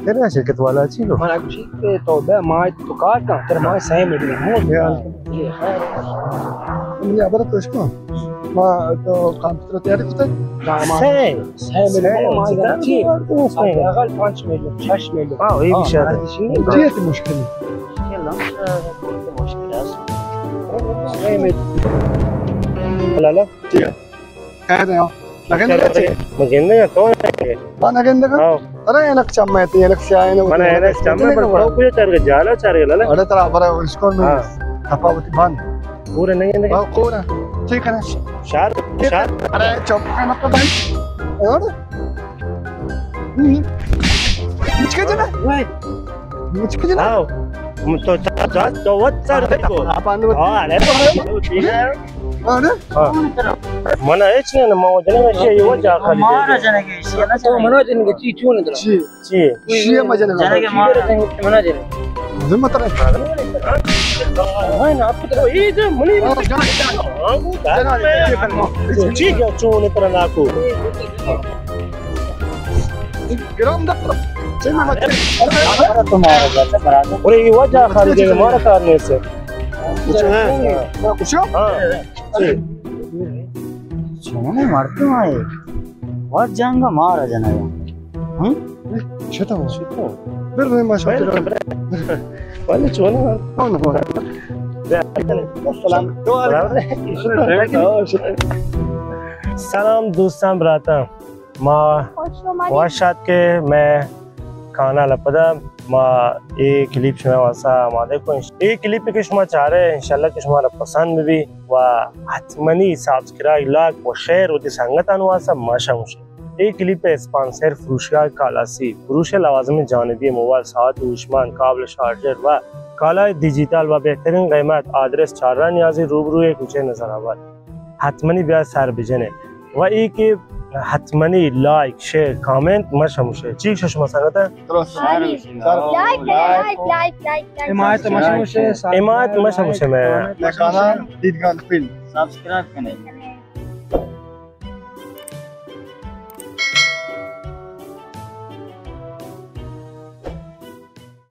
تیرا شرکت والا چی گو؟ من گوشی کہ تو بیا، ما تو کار کن، ترا ما سئے میلیون ہوں۔ خیال کن۔ جی، خیر۔ منی خبر تو اشکو۔ ما تو کمپیوٹر تیاری کتا؟ سئے۔ سئے میلیون، ما جنگ چی؟ حداقل پنچ میلیون، شش میلیون۔ ہاں، اے بیشتر۔ چی اے مشکل؟ مشکل است۔ سئے میلیون۔ لالا۔ جی۔ کئے دے؟ نگندگا چی؟ من گندگا، تو نہ گندگا؟ ہاں۔ ترا اینک چم ءَ، تئی اینک سیاہ ءَ، من اینک چم ءَ، پر تو کجا چارگے؟ جالا چارگے، لالا؟ اڑے ترا برا اشکون میں۔ ہاں۔ تپاوتی بند۔ پورا نہ گندگا؟ ہاں، پورا۔ ٹھیک ہے نا؟ شار، شار۔ ارے چپ کر، مت بند۔ اور؟ ہم۔ مچکے جنا؟ مچکے جنا؟ ہاں۔ تو، تو، تو، تو وت سر دیکھو۔ آپ آندو۔ ہاں، ارے تو ٹھیک ہے۔ آڑ؟ ہاں۔ من ہچ نہ، ما جنگ شی، اے وجہ خالی مارا جنگ شی، نہ تو منا جنگ چی چون در؟ چی؟ چی؟ شی ما جنگ۔ جنگ مارا۔ منا جنگ۔ ذمہ ترے۔ ہاں، نا، آپ تو اے جو منی۔ چی کیا چون تر نا کو؟ گرام دکتر۔ چی ما؟ اور اے وجہ خالی مارا کار نہیں سے۔ کچھ ہے؟ کچھ؟ ہاں۔ چون مردم آئے، وت جنگ مارا جنگ۔ ہم؟ چطور؟ چطور؟ بر ما شاطر۔ بلے چون؟ کون ہو؟ السلام۔ سلام دوستان، براتان۔ ما وش آتکے مئے کانال ءَ۔ پدا ما اے کلیپ شما واسطہ آمادہ کن۔ اے کلیپ کہ شما چارے، انشاءاللہ کہ شما را پسند بی و حتمنی سبسکرائب، لائک و شیئر وتی سنگتان واسطہ مہ شموشے۔ اے کلیپ ءِ اسپانسر فروشگاہ کالاسی، فروش لوازم جانبی، موبائل، ساعت، ہوشمند، کابل، شارژر و کالائے دیجیتال و بہترین قیمت۔ آدرس چار راہ نیازی، روبروی کوچہ نظر آباد۔ حتمنی بیا سر بجنے۔ و ای کہ حتمنی لائک، شیئر، کامنٹ مہ شموشے۔ چی شش مسنگت ہے؟ Like, like, like, like, like. حمایت مہ شموشے۔ حمایت مہ شموشے میں۔ کانال دیدگان فلم۔ سبسکرائب کنے۔